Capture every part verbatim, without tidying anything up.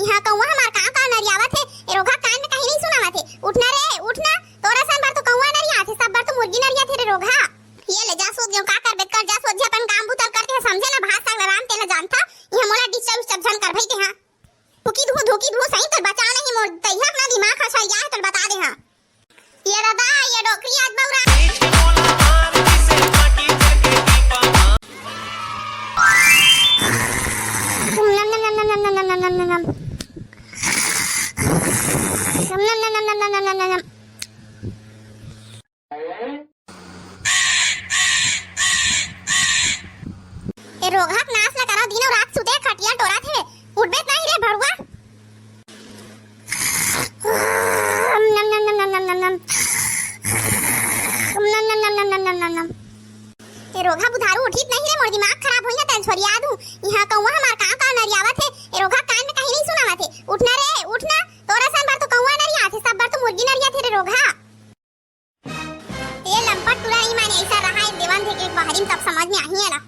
इहाँ कौआ हमार कांव कांव नरियावत हे। ए रोगहा, कान में कहीं नहीं सुनावत हे। उठ ना रे, उठ ना। तोर असन बर तो कौआ नरियाथे, सब बर तो मुर्गी नरियाथे रे रोगहा। ये ले जा सूत गेंव, का करबे कर, जा सोझे अपन काम बूता ल करते ह, समझे ना, भात साग ल रांध तेला जानथा। इहाँ मोला डिस्टर्ब विस्टर्ब झन कर भई तेहा। धुकी धू, धुकी धू, सही तोर बचा नहीं, मोर तैहक ना दिमाग ह सरिया हे, तोर बता दे हा। ये दादा, ये डोकरी आज बउरा। ए रोगहा के नास ल करा, दिनों रात सुते खटिया टोरा थे, उठबे नहीं रे भड़ुआ। नम, नम, नम, नम, नम, नम, नम। नम, नम, नम, नम, नम, नम, नम, नम। ए रोगहा बुधारू उठित नहीं रे, मोर दिमाग खराब होई ना, तैं छोरिया दू। इहाँ कौआ हमार कांव कांव नरियावत हे। ए रोगहा, कान में कहीं नहीं सुनावत हे। उठ ना रे, उठ ना। तोर असन बर तो कौआ नरियाथे, सब बर तो मुर्गी नरियाथे रे रोगहा। ए लंपट टूरा, ई माने ऐसा रहा एक देवन थे के बाहरी में, तब समझ में आही एला।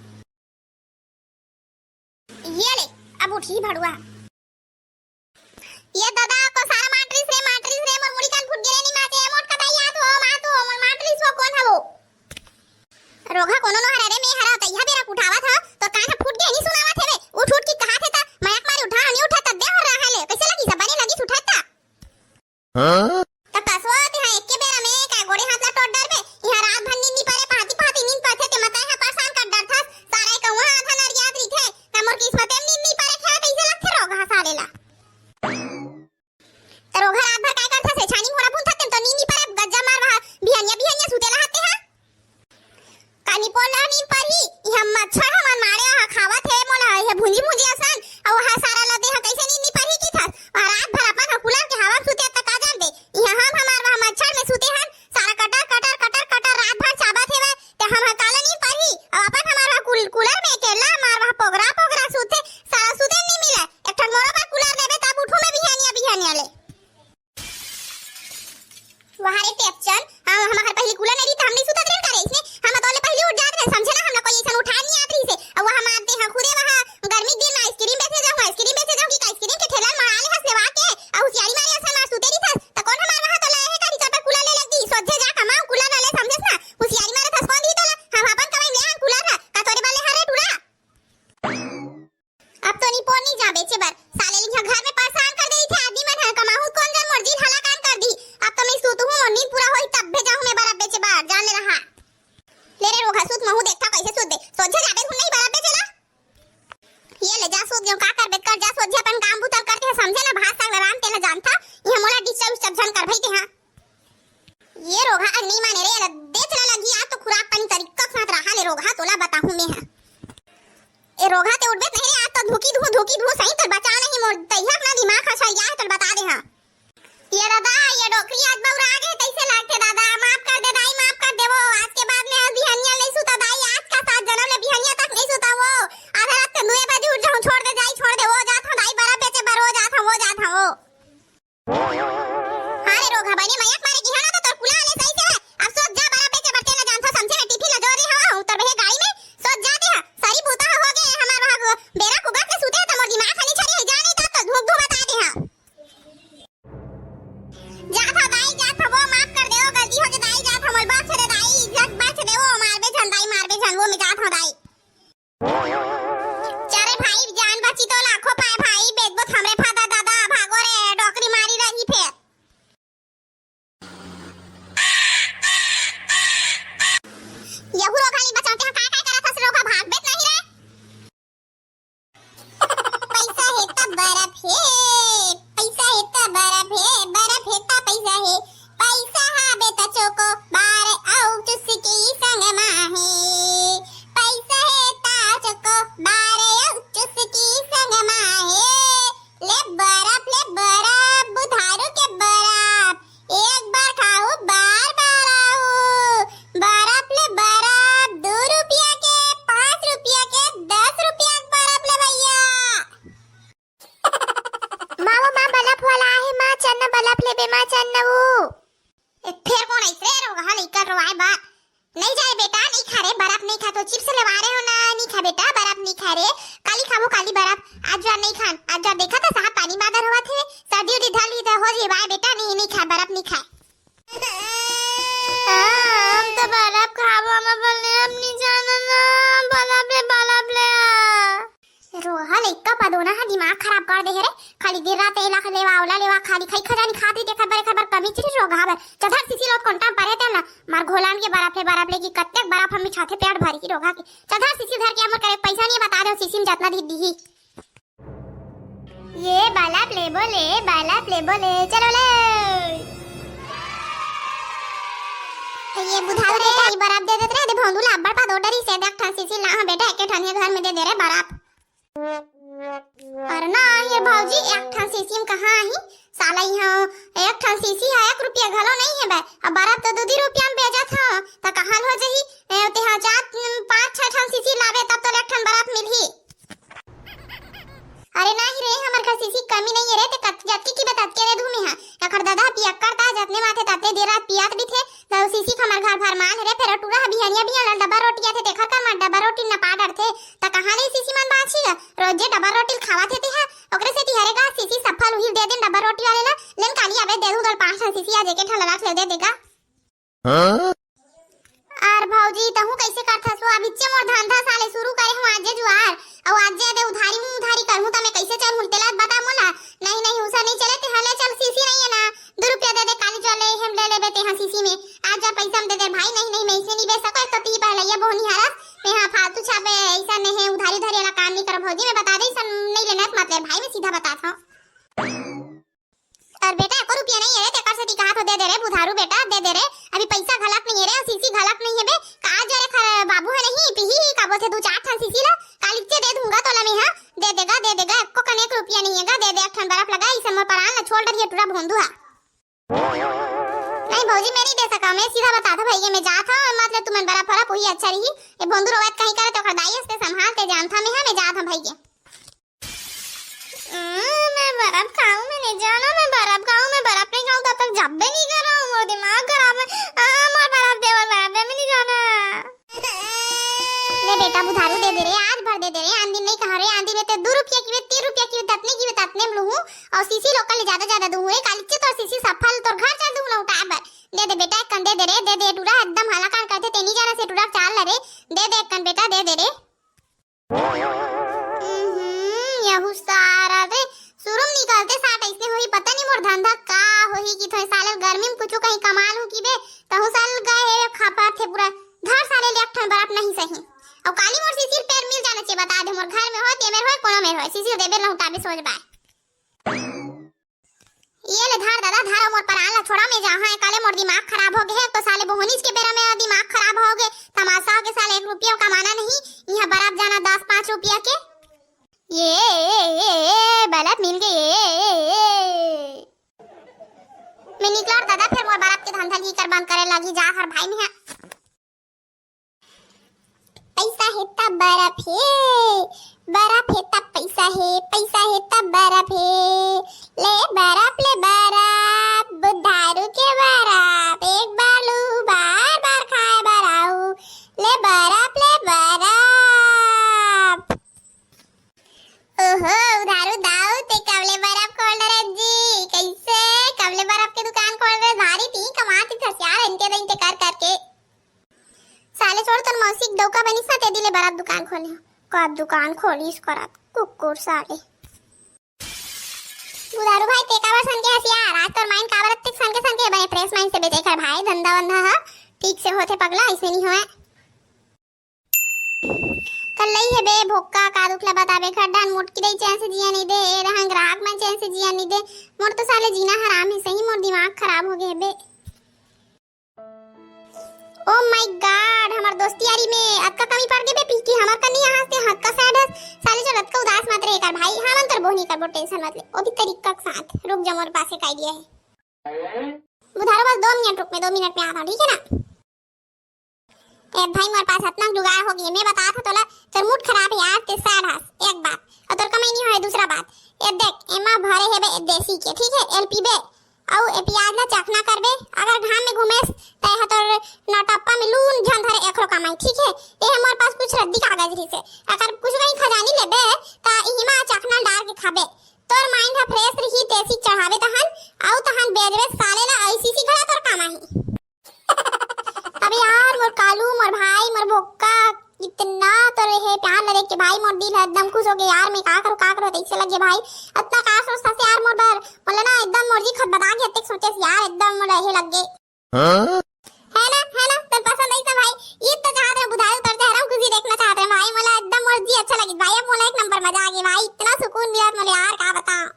ये ले, अब उठी भड़ुआ। ये दादा, को सारा माटरिस रे, माटरिस रे, मोर मुड़ी कान फूट गे रे, नी माचे, मोट कदाई आत हो, मात हो, मोर माटरिस हो, कोन हवो? रोगहा कोनो नो हरा रे, मैं हरा, तैहा बेरा उठावत ह, तोर कान ह फूट गे, नी सुनावत हे बे, उठ उठ के कहाथे त, मयक मारे उठा, नी उठा त दे हर रहा ले, कैसे लगी सब बने लगी उठा त। त कसवा तेहा एके बेरा में काय गोड़े हाथ ला टोट डरबे? इहाँ रात भर नींद नी परे, पहाती पहाती नींद परथे, ते मताए हा परेशान कर डरथस। सारा ए कौआ आधा नरियात रहिथे, त मोर किस्मते में नींद नी परे, खेला कइसे लगथे रोगहा साले ला। त रोगहा रात भर काय करथस रे? छानी मोड़ा भूनथस, तेन तो नींद नी परे, गज्जा मार वहा बिहनिया बिहनिया सुते ला हाथे हा। कानी पोल ला नींद परही, इहाँ मच्छर हमन मारे ह खावत हे मोला, ये भुंजी भुंजी असन, अउ वहा सारा ला देहा कैसे नींद नी परही की थस? अउ रात भर अपन ह कूलर के हवा में सुते त का जान दे, इहाँ हम हमार वहा मच्छर में सुते हन, सारा कटर कटर कटर कटर रात भर चाबत हेवय, ते हम ह काला नींद परही, अउ अपन हमार वहा कूल-, कूलर में अकेला हमार वहा पोगरा पोगरा सुते, सारा सुते नी मिले, एक ठन मोरो बर कूलर लेबे तब उठू मैं बिहानिया बिहानिया ले। वाह रे टेपचन, हम, हम हर पहिली कूलर नहीं रही त हम नहीं सुतत रहन का रे इसने? हम तो ले पहिली उठ जात रहन, समझे ना, हमला कोई ऐसन उठा नहीं आत रही से। अब वहाँ मानते हैं खुदे वहाँ गर्मी के दिन में आइसक्रीम बेचे जाऊँ, आइसक्रीम बेचे जाऊँ कि आइसक्रीम के ठेला में मार ले हंस लेवा के, आ हुसियारी मारे असन मार सुते रही थस, त कौन हमार वहाँ तो लाए है का रिचर पर कूलर ले लग दी, सोझे जा कमाओ कूलर ला ले, समझे ना? हुसियारी मारे थस कौन दी तोला? हम अपन कमाई ले आन कूलर ला, का तोरे बर ले हर रे टूरा? अब तो निपोर नहीं जा बेचे बर, साले लिहा घर में परेशान कर दे थे आदमी मन ह, कमाहू कौन जन मोर जीव हलाकान कर दी। अब तो मैं सूतहूँ, मोर नींद पूरा होई तब भेजाहूँ मैं बरफ बेचे बर, जान ले रहा। ले रे रोगहा सूत, महू देखता कैसे सूत दे, सोझे जाबे धुन नहीं बरफ बेचे ला। ये ले जा सूत गेहूँ का करबे कर, जा सोझे अपन काम बुता करते है, समझे ना, भात साग राम तेला जानता, ये मोला डिस्टर्ब डिस्टर्ब झन कर भई ते हाँ। ये रोगहा अग्नि माने रे, एला दे चला लगी, आज तो खुराक पानी तरीका के साथ रहा ले रोगहा, तोला बताहूँ मैं हा। ए रोगहा ते उठबे नहीं रे, आज तो धुकी धू, धुकी धू, सही तोर बचा नहीं, मोर तैहक ना दिमाग ह सरिया है, तोला बता दे हा। ये दादा, ये डोकरी आज बउरा गे, तैसे लागथे दादा, माफ कर दे दाई, माफ कर दे वो, आज के बाद में बिहनिया नहीं सुता दाई, आज का सात जनम ले बिहनिया तक नहीं सुता वो, आधा रात के दुए बजे उठ जाऊँ, छोड़ दे दाई, छोड़ दे वो, जात हूँ दाई, बरफ बेचे बर वो, जात हूँ वो, जात हूँ वो। अरे रोगहा बने मयक मारे गिहाना तो तोर कुला ले सही से है। अब सोच जा बरफ बेचे बर तेला जानथो समझे ना टिफिन ला जोर रे हवा उतर बहे गाड़ी में। सोच जा ते हा। सारी बूता हो गे हमार वहा बेरा कुबक ले सुते त मोर दिमाग खाली छरी है जाने ता तो धूप धूप बता दे हा। जा था दाई जा था वो माफ कर दे वो गलती हो गे दाई जा था मोर बख्श दे दाई इज्जत बख्श दे वो मारबे झन दाई मारबे झन वो मैं जा था दाई। चारे भाई जान बची तो लाखों पाए भाई बेचबो थमरे फादा दादा भागो रे डोकरी मारी रही फेर। यहू रोगहा नी बचाते हैं, काय काय करत हस रोगहा भाग बेच नहीं रे। पैसा हे त बरफ हे, पैसा हे त बरफ हे, बरफ हे त पैसा हे, पैसा हाबे त चोको बार अउ चुस्की संग मा हे, पैसा हे त चोको बार अउ चुस्की संग मा हे। ले बरफ, ले बरफ, बुधारू के बरफ, एक बार खाहू, बार बार आहू। बरफ ले बरफ, दू रुपया के, पाँच रुपया के, दस रुपया के बरफ ले भैया। माँ, वो माँ, बल्ब वाला आहे, माँ, चन्ना बल्ब लेबे, माँ, चन्ना वो। ए, फेर कोन आइस रे रोगहा लइका रोवाए बर? नहीं जाए बेटा, नहीं खा रे, बर्फ नहीं खा। तो चिप्स लेवा रहे हो ना, नहीं खा बेटा, बर्फ नहीं खा रे। काली खाबो काली बर्फ, आज जो नहीं खान। आज जो देखा था साहब पानी मादर होवत हे, सर्दी उर्दी धर ली तो हो जी बाय बेटा, नहीं, नहीं खा, बर्फ नहीं खा। हम तो बर्फ खाबो, हम बोलने हम नहीं जाना ना, बर्फ ले, बर्फ ले आ। रोहल एक्का पदोना हा दिमाग खराब कर दे हे रे। खाली दिन रात एला लेवा, ओला लेवा, खाली खाई खजानी खात रही, तेखर बर, एखर बर कमी चीज रोगहा बर। चधर सीसी लोत कोंटा परे तेल ना, मार घोलान के बर्फ ले, बर्फ ले की कत्तेक बर्फ हम छाथे पेट भरी की रोगहा के। चधर सीसी धर के हमर करे पैसा नहीं बता दे, सीसी में जतना दी दीही। ये बर्फ ले बोले, बर्फ ले बोले, चलो ले। ये बुधारू बेटा, ये बर्फ दे देत रे, दे भोंदू ला अब्बड़ पा दो डरी से, देख ठन सीसी ला, हाँ बेटा, एके ठन ये घर में दे दे रे बर्फ। अरे ना, ये भौजी, एक ठन सीसी में कहाँ आही? साला, यहाँ एक ठन सीसी है, एक रुपया घलो नहीं है बे। अब बर्फ तो दू दी रुपया में बेचत हो, त कहाँ हो जही? ए, तेहा चार, पाँच, छह ठन सीसी लाबे, तब तो एक ठन बर्फ मिलही। अरे नहीं रे, हमर घर सीसी कमी नहीं है रे, ते कत-, जतकी की बे ततके दे दूँ मैं हा। एखर ददा पियक्कड़ ता, जतने माथे ततने दिन रात पियात भी थे, त सीसी हमर घर भर माल रे, फेर टूरा ह बिहनिया बिहन ल डब्बा रोटी आथे, तेखर कर मा डब्बा रोटी न पा डरथे, त कहाँ ले सीसी मन बाँचही गा? रोजे डब्बा रोटी ल खावत हे तेहा, ओकरे सेती हरे गा, सीसी सफल उही ल दे देन डब्बा रोटी वाले ल, लेन काली आबे दे दूँ तोल पाँच ठन सीसी, आज एके ठन ल रख ले दे देगा। हाँ? अरे भौजी, तहूँ कइसे करथस वो? अब इच्चे मोर धंधा साले शुरू करे हूँ आजे जुआर, अउ आजे दे उधारी मुँह उधारी करहूँ त मैं कइसे चलहूँ? तेला बता मोला। नहीं, नहीं, उसा नहीं चले, ते हले चल, सीसी नहीं है ना, दू रुपया दे दे, काली जो ले हम ले लेबे तेहा सीसी में, आज जा पैसा हम दे दे भाई। नहीं, नहीं, मैं इसे नहीं बेच सको, एक तो ती पहले ये बोहनी हरस, मैं हाँ फालतू छापे, ऐसा नहीं है, उधारी उधारी वाला काम नहीं करो भौजी, मैं बता दे, ऐसा नहीं लेना है, मत ले भाई, मैं सीधा बता था। अरे बेटा, एको रुपया नहीं है रे, तेकर सेती कहा तो दे दे रे बुधारू बेटा, दे दे रे। अभी पैसा घलक नहीं है रे, अउ सीसी घलक नहीं है बे। का जरे खर बाबू है नहीं, पीही ही का बोलथे दू चार ठन सीसी ला, कालिचे दे दूंगा तोला मैं, हाँ। दे देगा, दे देगा, एको कने एक रुपया नहीं है गा, दे दे एक ठन बर्फ लगा, इसे मोर परान ला छोड़ डरिए टूरा भोंदू हा। नहीं भौजी, मैं नहीं दे सका, मैं सीधा बता था भाई के, मैं जात हूँ, मतलब तुमन बर्फ वरफ वही अच्छा रही। ये भोंदू रोवत कहीं करे तो खरदाई हस्ते संभाल ते जान था मैं, हाँ, मैं जात हूँ भाई के। अम्म, मैं बर्फ खाऊं, मैं नहीं जाना, मैं बर्फ खाऊं, मैं बर्फ नहीं खाऊं, तब तक जब्बे नहीं कर रहा हूँ, मोर दिमाग खराब है। आ, मोर बर्फ दे, मोर बर्फ दे, मैं नहीं जाना। ले बेटा, बुधारू दे दे रे, आज भर दे दे रे, आंधी नहीं कहा रे, आंधी में ते दू रुपया की वे, तीन रुपया की वे, ततने की वे, ततने में लूहूं, अउ सीसी लोकल ले ज्यादा ज्यादा दूहूं रे, कालिचे तोर सीसी सफल, तोर घर चल दूहूं लौटा बर। दे दे बेटा, एक कन दे दे रे, दे दे, टूरा एकदम हालाकान करथे, ते नहीं जाना से टूरा चाल ला रे, दे दे एक कन बेटा, दे दे रे। हम्म, यहू सारा रे, शुरू में निकलते साट ऐसने होही, पता नहीं मोर धंधा का होही कि थोड़े साल गर्मी में कुछ कहीं कमाल हो कि बे, तहु साल गए हे खपा थे पूरा घर साले ले एक ठन बर्फ नहीं सही। अउ काली मोर सीसी पेड़ मिल जाना चाहिए, बता दे, मोर घर में होय, ते मेर होय, कोनो मेर होय, सीसी देबे लहुटाबे सोच बाय। ये ले धार दादा, धार मोर परान ला छोड़ा, मैं जाहाँ, काले मोर दिमाग खराब हो गए है, तो साले बोहनीच के बेरा में दिमाग खराब हो गए, तमाशा हो गए साले, एक रुपया कमाना नहीं, यहाँ बरात जाना दस पाँच रुपया के। ये, ये, ये, ये, बल्ब मिल गए, ये, ये, ये। मैं निकला दादा, फिर मोर बल्ब के धंधा नहीं कर बंद करे लगी, जा हर भाई में है। पैसा हे त बरफ हे, बरफ हे त पैसा हे, पैसा हे त बरफ हे। ले बरफ, ले बरफ, बुधारू के बरफ, एक बार लू, बार बार खाए बर आऊ। ले बरफ, ले बरफ। ओहो, उधारू दाऊ, ते कब ले बरफ खोल डरे जी? कैसे? कब ले बरफ के दुकान खोल डरे? भारी ती कमाती थस यार, इनके दइनते कर करके। साले छोड़, तोर मौसी के डौका बनिस ना, तेदी ले बरफ दुकान खोले हो। कब दुकान खोलिस करत, कुकुर साले। बुधारू भाई, ते काबर सन के हस यार? आज तोर माइन काबर अत्ते सन के सन के बने, fresh mind से बेचे कर भाई, धंधा वंधा ह ठीक से होथे पगला, ऐसे नहीं होए। कल्लई हे बे भोक्का, का दुख ला बताबे, खड्डान मोटकी दई चैन से जिया नहीं दे, ए रहन ग्राहक मन चैन से जिया नहीं दे। मोर तो साले जीना हराम हे सही, मोर दिमाग खराब हो गए बे। Oh my God, हमर दोस्ती यारी में अतका कमी पड़ गए बे पिंकी, हमर कनी यहाँ से हक्का sad हस। साले चल अतका उदास मत रहे कर भाई, हमन तोर बोहनी करबो, tension मत ले। ओ भी तरीका के साथ रुक जा, मोर पास एक idea है। बुधारू बस दो मिनट रुक, मैं दो मिनट में आता हूँ, ठीक है ना? ए भाई, मोर पास अतना जुगाड़ हो गई, मैं बता था तोला, तोर mood खराब है यार, ते sad हस, एक बात, और तोर कमाई नहीं होए, दूसरा बात, ये देख, एमा भरे हे बे देसी के, ठीक है, एलपी बे, अउ ए प्याज ला चखना करबे, अगर घाम में घूमेस त एहा तोर नटप्पा में लून झन धरे एकरो कमाई, ठीक है। एहे मोर पास कुछ रद्दी कागज रहिसे, अगर कुछ कहीं खजानी लेबे त इही मा चखना डार के खाबे। तोर माइंड ह फ्रेश रही, तेसी चढ़ावे तहन, अउ तहन बेजबे साले ला, ऐसी सी घला तोर काम आही। अबे यार, मोर कालू, मोर भाई, मोर भोक्का, इतना तो रहे प्यार लगे के भाई, मोर दिल है एकदम खुश हो गए यार। मैं का करूँ, का करूँ, ऐसे लगे भाई, इतना का सोचता से यार मोर बर, बोले ना एकदम मोर जी खत बता के अतेक सोचे से यार, एकदम मोर रहे लग गए। हाँ? है ना, है ना, तो पसंद आई था भाई। ये तो चाहते हैं बुधारू, तर चेहरा खुशी देखना चाहते हैं भाई, मोला एकदम मोर जी अच्छा लगे भाई। अब मोला एक नंबर मजा आ गया भाई, इतना सुकून मिला मोला यार, का बताऊं।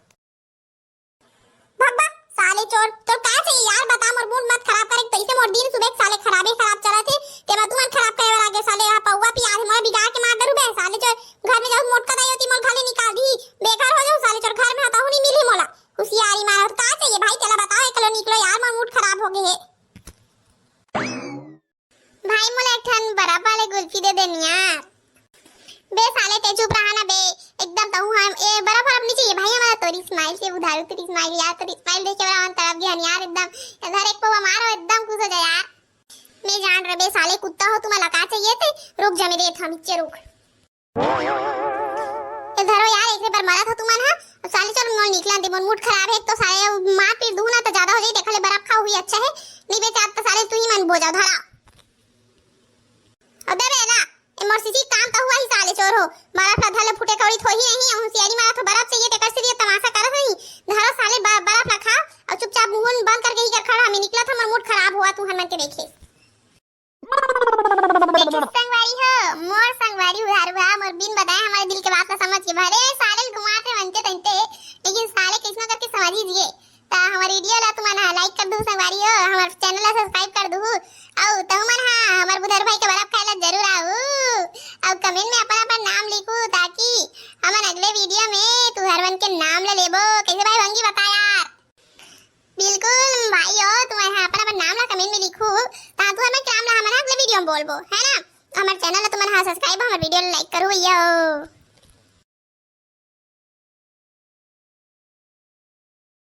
भग, भग, साले चोर, तोर का चाहिए यार? बता, मोर मूड मत खराब करे, तैसे मोर दिन सुबह साले खराबे खराब चलत हे, तेमा तुमन खराब करे बर आगे साले, यहाँ पौवा पिया हे, मोला बिगाड़ के मार डरू बे, साले चोर, घर में जाऊँ मोटका दाई होती, मोर खाली निकाल दी, बेघर हो जाऊँ साले चोर, घर में हताहू नहीं मिली मोला, हुसियारी मारत, का चाहिए भाई, चला बताओ, एकलो निकलो यार, मोर मूड खराब हो गए हे। भाई, मोला एक ठन बर्फ वाले गुल्फी दे देन यार। बे साले, ते चुप रहा ना बे, एकदम तहूँ हम, ए, बर्फ, बर्फ नहीं चाहिए भाई, हमारा तोरी स्माइल से उधारू, तोरी स्माइल यार, तोरी स्माइल देख के बड़ा मन तड़प गया यार, एकदम। इधर एक पौवा मारो, एकदम खुश हो जाए यार। मैं जान रहे बे साले, कुत्ता हो, तुम्हारा का चाहिए थे? रुक जा, मैं देत हूँ, नीचे रुक। ए धरो यार, एकरे बर मरत हो तुमन हा। अब साले चल मोर निकलन दे, मोर मूड खराब है, एक तो साले मार पीट दूँ ना तो ज्यादा हो जाई, देखले बर्फ खाओ हुई अच्छा है, नहीं बेचात तो साले तू ही मन बोझा धरा। अबे बेला, ए मोर सीसी काम तो हुआ ही साले चोर हो, बर्फ ला धर ले फुटे कौड़ी थोही नहीं, हम सियारी मारत हो बर्फ चाहिए, तेकर से ये तमाशा करत नहीं, धरो साले ब-, बर्फ ला खा और चुपचाप मुंह बंद करके ही कर खड़ा, हमें निकला था, मोर मूड खराब हुआ तू हन मन के देखे। देखिस संगवारी हो, मोर संगवारी उधार हुआ, मोर बिन बताए हमारे दिल के बात ला समझ के भले साले ल घुमाते मनते तनते, लेकिन साले कैसनो करके समझ ही दिए। ता हमारे वीडियो ला तुमन हा लाइक कर दू संगवारी हो, हमारे चैनल ला सब्सक्राइब कर दू, अउ तुमन हा हमारे बुधर भाई के बर्फ खाए ला जरूर आऊ, अउ कमेंट में अपन अपन नाम लिखू ताकि हमन अगले वीडियो में तुहर मन के नाम ला लेबो। कैसे भाई भंगी बता यार? बिल्कुल भाई हो, तुमन हा अपन अपन नाम ला कमेंट में लिखू, ता तुहर मन के नाम ला हमन अगले वीडियो में बोलबो, है ना? हमारे चैनल ला तुमन हा सब्सक्राइब, हमारे वीडियो ला लाइक करू भैया हो।